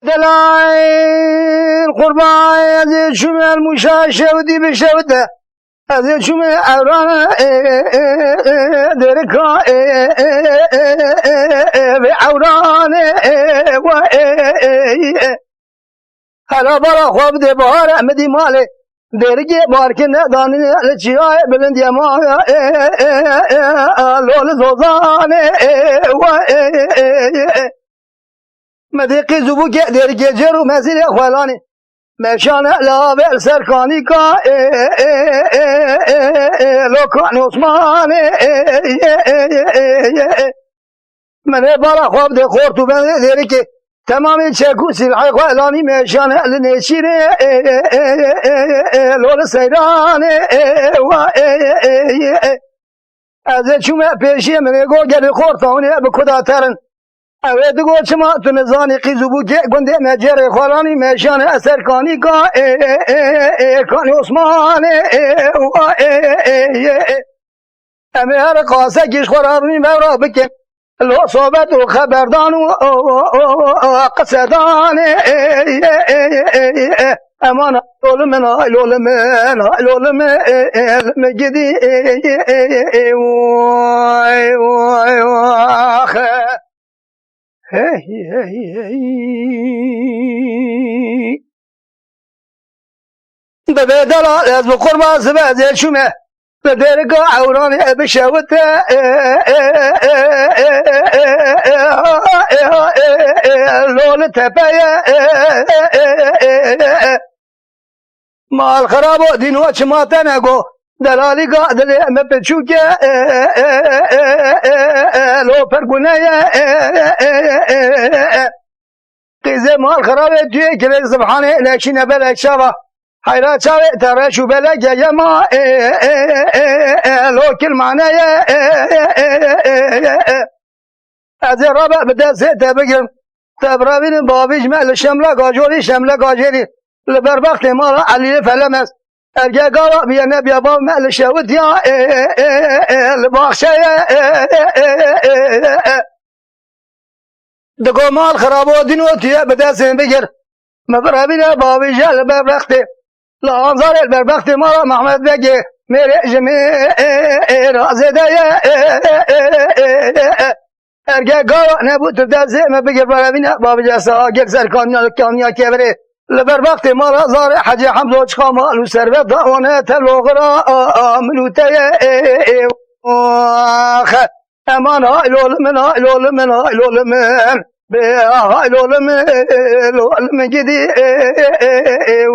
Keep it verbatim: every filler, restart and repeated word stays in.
Delal qurban, ez ê çûme el mûşa şewdî bi şewde. Ez ê çûme ewran, e, e, e, e, derika, e, e, e, e, e, vê ewran, e, e, wa, e, e, e. Hela bala xwe bide bahar, em dî malê. Derikê barkê nedanîne li çiyayê bilind ye maya, e, e, e, e, lo li zozanê, e, wa, e, e, e, e. Me dê qîz û bûkê derikê cêr û mezîrê xwelanê. Meşane lave li ser kanîka, e, e, e, e, e, e, lo kan Osmanê, e, e, e, e, e, e. Min ê bala xwe bide xort û bendê derikê. Temamê çek û sîlhê xwe elanî meşane li nêçîrê, e, e, e, e, e, e, lo li seyranê, e, wa, e, e, e, e. Ez ê çûme pêşiyê, min ê got gelê xorta hûn ê bi kuda terin. Ew ê digot çima tu nizanî qîz û bûkê gundê me cêrê xwelanî meşane eser kanîka, e, e, e, e, e, kanî Osmanê, e, wa, e, e, e, e. Em ê her qasekî ji xwe re rûnî vevra bikin. Lo sohbet û xeberdan û, û, û, û, û, qisedanê, e, e, e, e, e, e. Eman ay loli min, ay loli min, ay loli min, e, e, li min gidî, e, e, e, e, e, oy, oy, oy, axe. Hey, hey, hey. Bibê delal ez bi qurban sibe ez ê çûme. Li derika ewranê bişewite, e, e, e, e, lo li tepeye, e, e, e, e, e, e. Mal xirabo dîno çima te nego. Delalîka dilê me piçûk e, e, e, e, e, e, lo pir gune ye, e, e, e, e, e, e. Qîzê mal xirabê tu yê kirê Sibhanê leşîne belek çava. Heyra çavê te reş û belek ye yema, e, e, e, e, lo kilmane ye, e, e, e, e, e, e. Ez ê rabe bi destê te bigirim. Te birevînin bavî ji me li Şemla Gajorî, Şemla Gajêrî. Li ber bextê mala Elî Felemez. Erge gava biye nebiye bav me li şewitiya, e, e, e, e, li baxçeye, e, e, e, e, e, e. Digo mal xirabo dîno tu ye bi destê bigir. Me birevîne bavîje li ber bextê. Li Anzarê li ber bextê mala Mehmed Begê. Mêrê ji mêra zêde ye, e, e, e, e, e, e. Erge gava nebû tu destê me bigir, birevîne bavîje saha gel ser kaniya, kaniya kevirê. Li ber bextê mala zarê Hecê Hemzo çiqa mal û servet da wane tevlo xira, a, a, min û te ye, e, e, e, axe. Eman hay loli min, hay loli min, hay loli min. Bê hay loli min, loli min gidî, e, e, e, e, e,